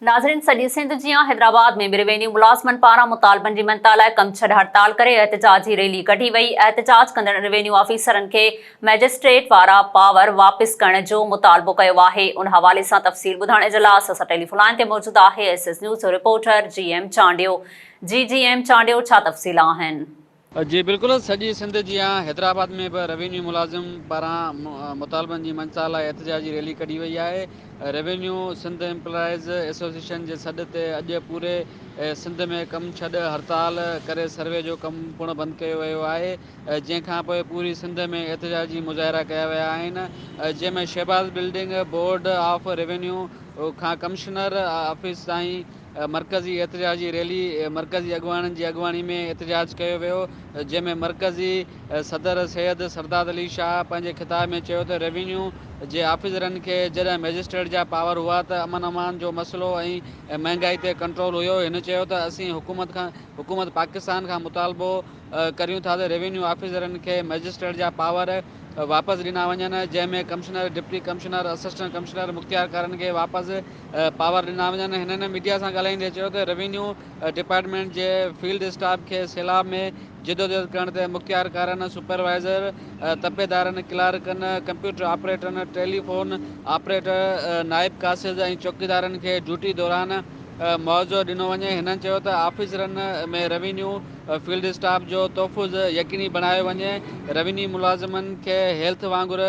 ناظرين سڄي سنڌ جيان حيدرآباد ۾ به روينيو ملازمن پاران مطالبن جي مڃتا لاء ڪم ڇڏ هڙتال ڪري احتجاجي ريلي ڪڍي وئي، احتجاج ڪندڙن روينيو آفيسرن کي مئجسٽريٽ وارا پاور واپس ڪرڻ جو مطالبو ڪيو آهي، ان حوالي سان تفصيل ٻڌائڻ اجلاس اسان ٽيليفون لائين تي موجود آهي ايس ايس نيوز جو رپورٽر جي ايم چانڊيو جي جي ايم چانڊيو ڇا تفصيل آهن. جي بلڪل سڄي سنڌ جيان حيدرآباد ۾ به روينيو ملازم پاران مطالبن جي مڃتا لاء احتجاجي ريلي ڪڍي وئي آهي روينيو سنڌ ايمپلائيز ايسوسيئيشن جي سڏ تي اڄ پوري سنڌ ۾ ڪم ڇڏ هڙتال ڪري سروي جو ڪم پڻ بند ڪيو ويو آهي جنهن کان پوء پوري سنڌ ۾ احتجاجي مظاهرا ڪيا ويا آهن جنهن ۾ Shahbaz building board of revenue کان ڪمشنر آفيس تائين مرڪزي احتجاجي ريلي مرڪزي اڳواڻن جي اڳواڻي ۾ احتجاج ڪيو ويو جنهن ۾ مرڪزي صدر سيد سرداد علي شاهه پنهنجي خطاب ۾ چيو ته روينيو جي آفيسرن کي جڏهن مئجسٽريٽ جا پاور هئا ته امن امان جو مسئلو ۽ مهنگائي تي ڪنٽرول هيو هن چيو ته اسين حڪومت کان حڪومت پاڪستان کان مطالبو ڪريون ٿا ته روينيو آفيسرن کي مئجسٽريٽ جا پاور واپس ڏنا وڃن جنهن ۾ commissioner, deputy commissioner, assistant commissioner, مختيارڪارن کي واپس پاور ڏنا وڃن. هنن ميڊيا سان ڳالهائيندي چيو ته روينيو ڊپارٽمينٽ جي فيلڊ اسٽاف کي سيلاب ۾ جدوجهد ڪرڻ تي مختيارڪارن، سپروائيزر، تپيدارن، ڪلارڪن، ڪمپيوٽر آپريٽرن، ٽيلي فون آپريٽر، نائب قاصد ۽ چوڪيدارن کي ڊيوٽي دوران معاوضو ڏنو وڃي. هنن چيو ته آفيسرن ۾ روينيو فيلڊ اسٽاف جو تحفظ يقيني بڻايو وڃي، روينيو ملازمن کي هيلٿ وانگر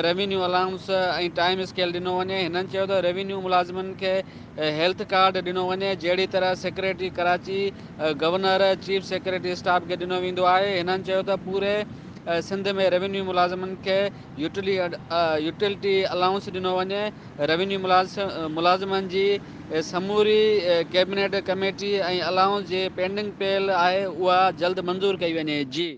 روينيو الائونس ۽ ٽائيم اسڪيل ڏنو وڃي. هنن چيو ته روينيو ملازمن کي هيلٿ ڪارڊ ڏنو وڃي، جهڙي طرح secretary Karachi, governor, chief secretary staff کي ڏنو ويندو آهي. هنن چيو ته پوري سنڌ ۾ روينيو ملازمن کي يوٽيلٽي الائونس ڏنو وڃي، روينيو ملازمن جي سموري ڪيبنيٽ ڪميٽي ۽ الائونس جي پينڊنگ پيل آهي اها جلد منظور ڪئي وڃي. جي.